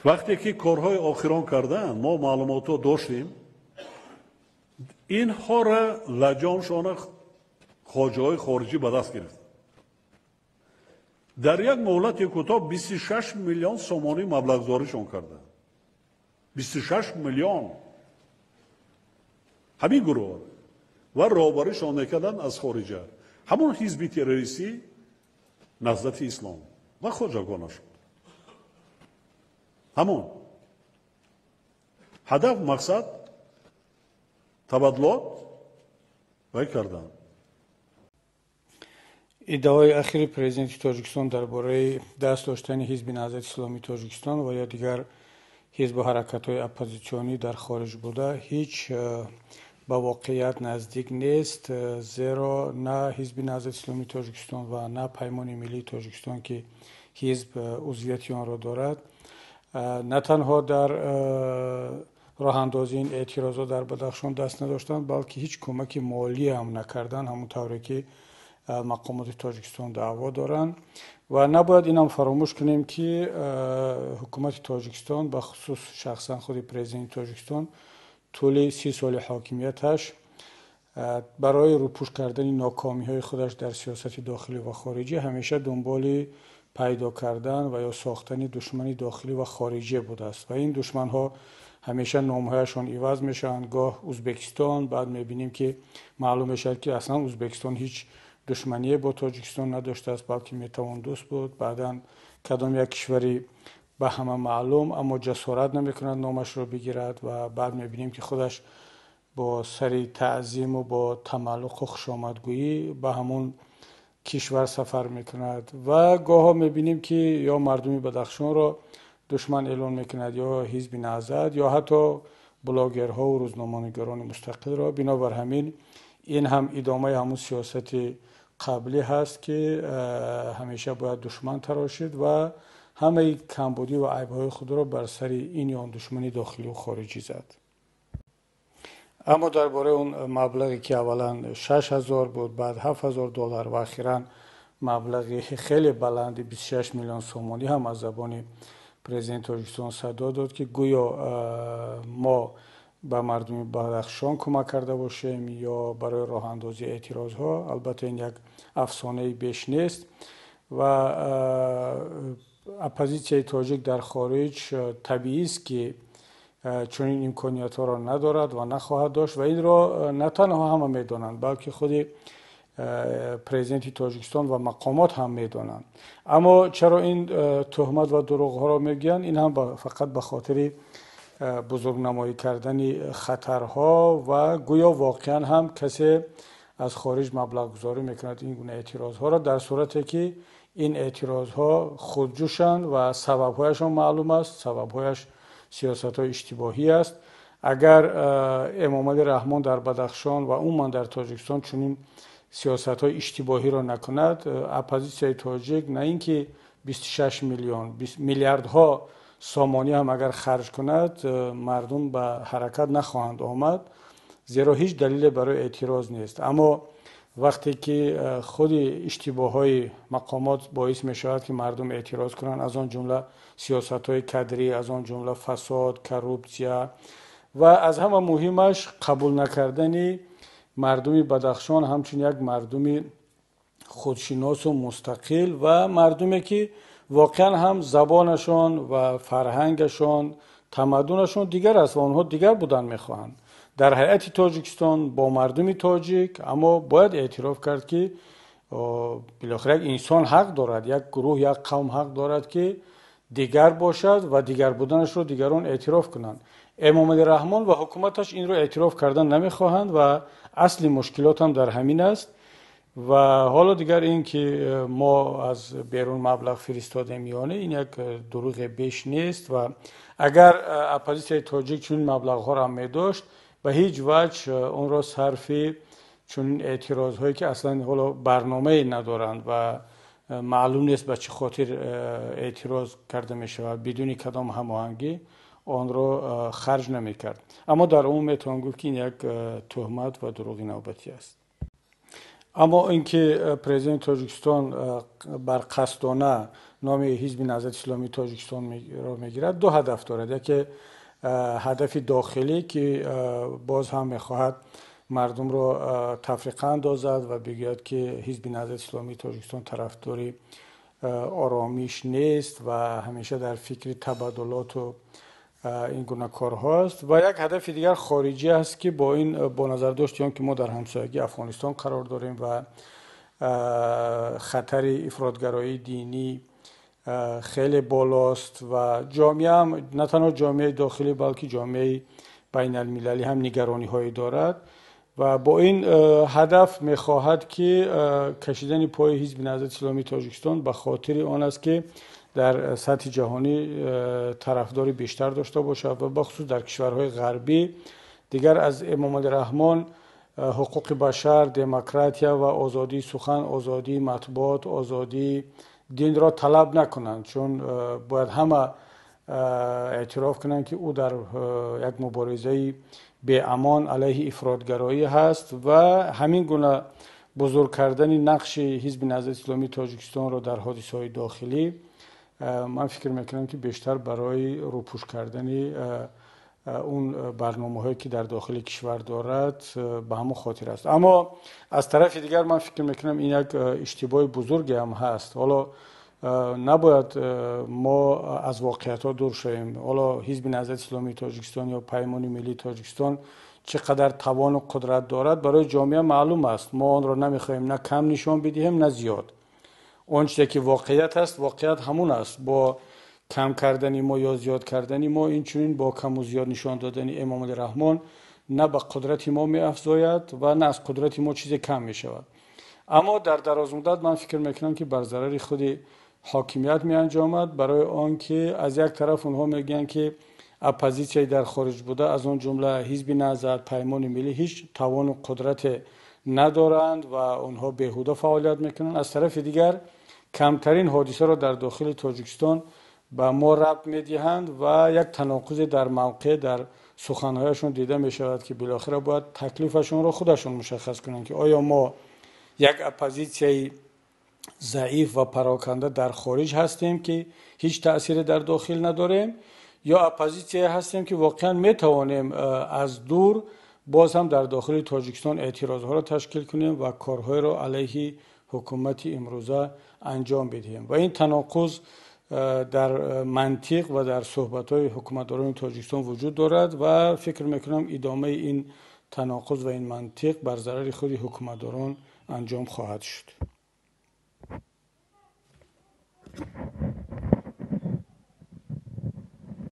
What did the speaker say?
Вақте ки корҳои охирон карданд, мо маълумотҳо доштем, инҳоро лаҷомшона хоҷаҳои хориҷӣ ба даст гирифт. Дар як муҳлати кӯтоҳ 26 миллион сомонӣ маблағгузоришон карданд. 26 миллион ҳамин гурӯҳ ва роҳбаришон мекарданд аз хориҷа. Ҳамон ҳизби террористӣ Наҳзати Ислом ва хоҷагонашон. Ҳамон ҳадаф, мақсад табаддулот вай карданд. Иддаои ахири президенти Тоҷикистон дар бораи даст доштани ҳизби Наҳзати Исломии Тоҷикистон ва ё дигар ҳизбу ҳаракатҳои оппозитсионӣ дар хориҷ буда ҳеҷ ба воқеият наздик нест, зеро на ҳизби Наҳзати Исломии Тоҷикистон ва на Паймони Миллии Тоҷикистон, ки ҳизб узвияти онро дорад, на танҳо дар роҳандозии ин эътирозҳо дар Бадахшон даст надоштанд, балки ҳеҷ кӯмаки молӣ ҳам накарданд, ҳамон тавре ки мақомоти Тоҷикистон даъво доранд. Ва набояд инам фаромӯш кунем, ки ҳукумати Тоҷикистон, ба хусус шахсан худи президенти Тоҷикистон, тӯли 30 соли ҳокимияташ барои рӯпӯш кардани нокомиҳои худаш дар сиёсати дохилӣ ва хориҷӣ ҳамеша дунболи пайдо кардан ва ё сохтани душмани дохилӣ ва хориҷӣ будааст. Ва ин душманҳо ҳамеша номҳояшон иваз мешаванд. Гоҳ Узбекистон, баъд мебинем, ки маълум мешавад, ки аслан Узбекистон ҳеҷ душмание бо Тоҷикистон надоштааст, балки метавон дӯст буд. Баъдан кадом як кишвари ба ҳама маълум, аммо ҷасорат намекунад номашро бигирад, ва баъд мебинем, ки худаш бо сари таъзиму бо тамаллуқу хушомадгӯӣ ба ҳамон кишвар сафар мекунад. Ва гоҳҳо мебинем, ки ё мардуми Бадахшонро душман эълон мекунад, ё ҳизби Наҳзат, ё ҳатто блогерҳову рӯзноманигарони мустақилро. Бинобар ҳамин ин ҳам идомаи ҳамон сиёсати қаблӣ ҳаст, ки ҳамеша бояд душман тарошид ва ҳамаи камбудӣ ва айбҳои худро бар сари ин ё он душмани дохилию хориҷӣ зад. Аммо дар бораи он маблағе, ки аввалан 6000 буд, баъд 7000 доллар ва охиран маблағи хеле баланди 26 миллион сомонӣ ҳам аз забони президенти Тоҷикистон садо дод, ки гӯё мо ба мардуми Бадахшон кӯмак карда бошем ё барои роҳандозии эътирозҳо, албатта ин як афсонаи беш нест. Ва оппозитсияи тоҷик дар хориҷ табиист, ки чунин имкониятҳоро надорад ва нахоҳад дошт, ва инро на танҳо ҳама медонанд, балки худи президенти Тоҷикистон ва мақомот ҳам медонанд. Аммо чаро ин туҳмат ва дурӯғҳоро мегӯянд? Ин ҳам фақат ба хотири бузургнамоӣ кардани хатарҳо ва гӯё воқеан ҳам касе аз хориҷ маблағгузорӣ мекунад ин гуна эътирозҳоро, дар сурате ки ин эътирозҳо худҷӯшанд ва сабабҳояшон маълум аст, сабабҳояш сиёсатҳои иштибоҳӣ аст. Агар Эмомалӣ Раҳмон дар Бадахшон ва умуман дар Тоҷикистон чунин сиёсатҳои иштибоҳиро накунад, оппозитсияи тоҷик на ин ки 26 миллион, миллиардҳо сомонӣ ҳам агар харҷ кунад, мардум ба ҳаракат нахоҳанд омад, зеро ҳеҷ далеле барои эътироз нест. Аммо вақте ки худи иштибоҳҳои мақомот боис мешавад, ки мардум эътироз кунанд, аз он ҷумла сиёсатҳои кадрӣ, аз он ҷумла фасод, коррупсия ва аз ҳама муҳимаш қабул накардани мардуми Бадахшон ҳамчун як мардуми худшиносу мустақил ва мардуме, ки воқеан ҳам забонашон ва фарҳангашон, тамаддунашон дигар аст ва онҳо дигар будан мехоҳанд дар ҳайати Тоҷикистон бо мардуми тоҷик. Аммо бояд эътироф кард, ки билохира як инсон ҳақ дорад, як гурӯҳ, як қавм ҳақ дорад, ки дигар бошад ва дигар буданашро дигарон эътироф кунанд. Эмомалӣ Раҳмон ва ҳукуматаш инро эътироф кардан намехоҳанд ва асли мушкилот ҳам дар ҳамин аст. Ва ҳоло дигар ин ки мо аз берун маблағ фиристодем ё не, ин як дурӯғе беш нест. Ва агар оппозитсияи тоҷик чунин маблағҳоро ҳам медошт, ба ҳеҷ ваҷҳ онро сарфи чунин эътирозҳое, ки аслан ҳоло барномае надоранд ва маълум нест ба чӣ хотир эътироз карда мешавад, бидуни кадом ҳамоҳангӣ онро харҷ намекард. Аммо дар умум метавон гуфт, ки ин як туҳмат ва дурӯғи навбатӣ аст. Аммо ин ки президенти Тоҷикистон барқасдона номи Ҳизби Наҳзати Исломии Тоҷикистонро мегирад, ду ҳадаф дорад. Яке ҳадафи дохилӣ, ки боз ҳам мехоҳад мардумро тафриқа андозад ва бигӯяд, ки Ҳизби Наҳзати Исломии Тоҷикистон тарафдори оромиш нест ва ҳамеша дар фикри табаддулоту ин гуна корҳоаст. Ва як ҳадафи дигар хориҷӣ аст, ки бо ин бо назардошти он ки мо дар ҳамсоягии Афғонистон қарор дорем ва хатари ифротгароии динӣ хеле болост ва ҷомеа ҳам, на танҳо ҷомеаи дохилӣ, балки ҷомеаи байналмилалӣ ҳам нигарониҳое дорад ва бо ин ҳадаф мехоҳад, ки кашидани пои Ҳизби Наҳзати Исломии Тоҷикистон ба хотири он аст, ки дар сатҳи ҷаҳонӣ тарафдори бештар дошта бошад ва бахусус дар кишварҳои ғарбӣ дигар аз Эмомалӣ Раҳмон ҳуқуқи башар, демократия ва озодии сухан, озодии матбуот, озодии динро талаб накунанд, чун бояд ҳама эътироф кунанд, ки ӯ дар як муборизаи беамон алайҳи ифротгароӣ ҳаст. Ва ҳамин гуна бузург кардани нақши Ҳизби Наҳзати Исломии Тоҷикистонро дар ҳодисаҳои дохилӣ, ман фикр мекунам, ки бештар барои рӯпӯш кардани он барномаҳое, ки дар дохили кишвар дорад, ба ҳамон хотир аст. Аммо аз тарафи дигар ман фикр мекунам, ин як иштибоҳи бузурге ҳам ҳаст. Ҳоло набояд мо аз воқеиятҳо дур шавем. Ҳоло Ҳизби Наҳзати Исломии Тоҷикистон ё Паймони Миллии Тоҷикистон чӣ қадар тавону қудрат дорад, барои ҷомеа маълум аст. Мо онро намехоҳем на кам нишон бидиҳем, на зиёд. Он чизе ки воқеият аст, воқеият ҳамун аст. Бо кам кардани мо ё зиёд кардани мо, инчунин бо каму зиёд нишон додани Эмомалӣ Раҳмон на ба қудрати мо меафзояд ва на аз қудрати мо чизе кам мешавад. Аммо дар дарозмуддат ман фикр мекунам, ки бар зарари худи ҳокимият меанҷомад, барои он ки аз як тараф онҳо мегӯянд, ки оппозитсияи дар хориҷ буда, аз он ҷумла Ҳизби Наҳзат, Паймони Миллӣ, ҳеҷ тавону қудрате надоранд ва онҳо беҳуда фаъолият мекунанд. Аз тарафи дигар камтарин ҳодисаро дар дохили Тоҷикистон ба мо рабт медиҳанд ва як таноқузе дар мавқеъ, дар суханҳояшон дида мешавад, ки билохира бояд таклифашонро худашон мушаххас кунанд, ки оё мо як оппозитсияи заиф ва пароканда дар хориҷ ҳастем, ки ҳеҷ таъсире дар дохил надорем, ё оппозитсияе ҳастем, ки воқеан метавонем аз дур боз ҳам дар дохили Тоҷикистон эътирозҳоро ташкил кунем ва корҳоеро алайҳи ҳукумати имрӯза анҷом бидиҳем. Ва ин таноқуз дар мантиқ ва дар суҳбатҳои ҳукуматдорони Тоҷикистон вуҷуд дорад ва фикр мекунам, идомаи ин таноқуз ва ин мантиқ бар зарари худи ҳукуматдорон анҷом хоҳад шуд.